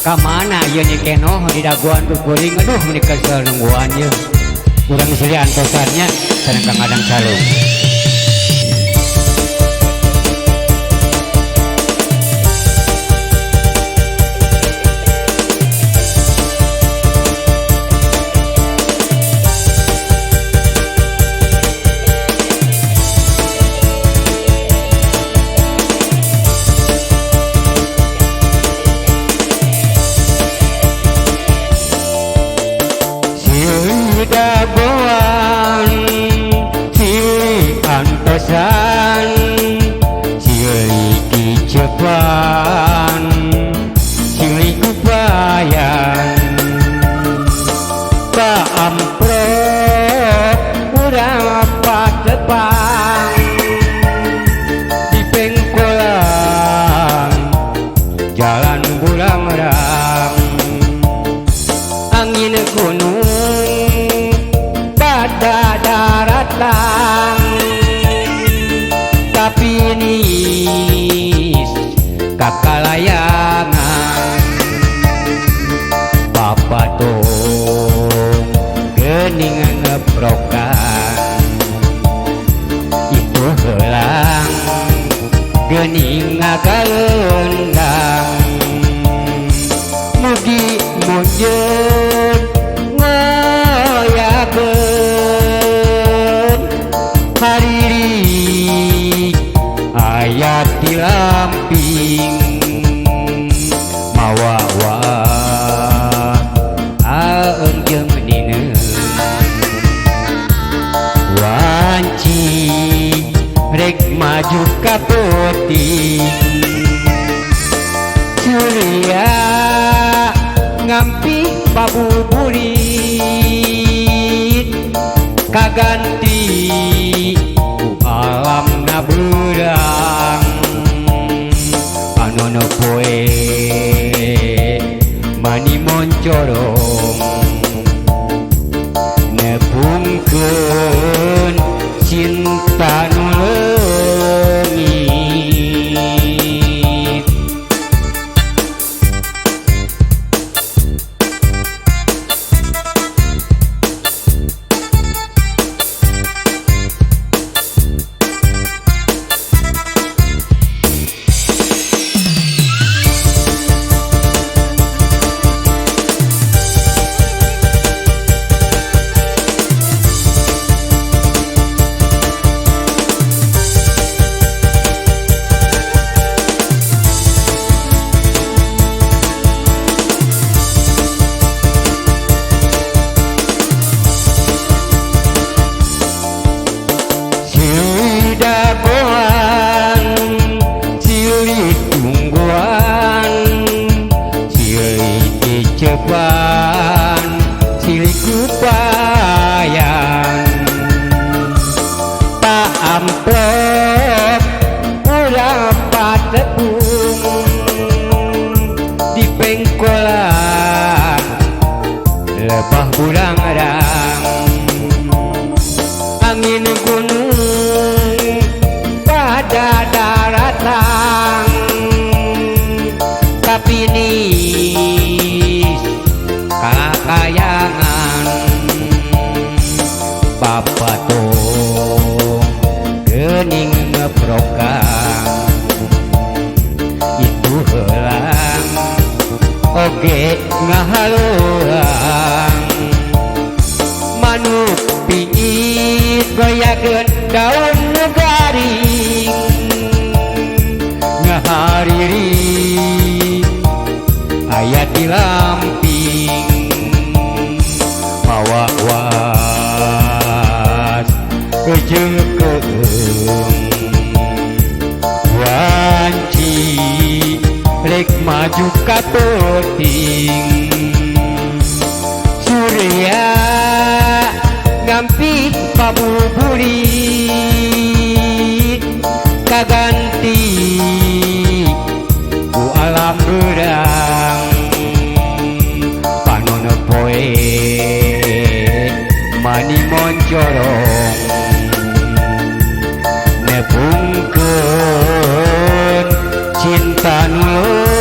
Kamana ieu Nyi Kenoh di daguan ku kuring, aduh meuni kesel nungguan ieu. Urang silih antosannya sareng Kang Adang Calung. Dagoan silih antosan silih dicepan silih kupayan paamprok urang patepang di pengkolan jalan bulangrang angin gunung pada daratan tapi nis kakalayangan bapatung geuning ngeprokan itu heulang geuning ngagaleundang mugi mujud ngoyakeun hariri aya di lamping mawawa aeung jeung dineung wanci rek maju ka peuting Surya ngampi pabuburit kaganti ku alamna beurang anu poe mani moncorong nepungkeun cinta nu leungit. Dagoan silih tungguan silih dicepan silih kupayan tak amplop ulah patepung di pengkolan lebah bulangrang angin gunung pada daratan tapi nis kakayangan bapatung geuning ngeprokan itu heulang oge ngahaluang manuk pingit goyakeun daun nu garing ngahariri aya di lamping mawa was jeung keung wanci rek maju ka peuting Surya ngampi pabuburit kaganti ku alam beurang panon poe mani moncorong nepungkeun cinta nu.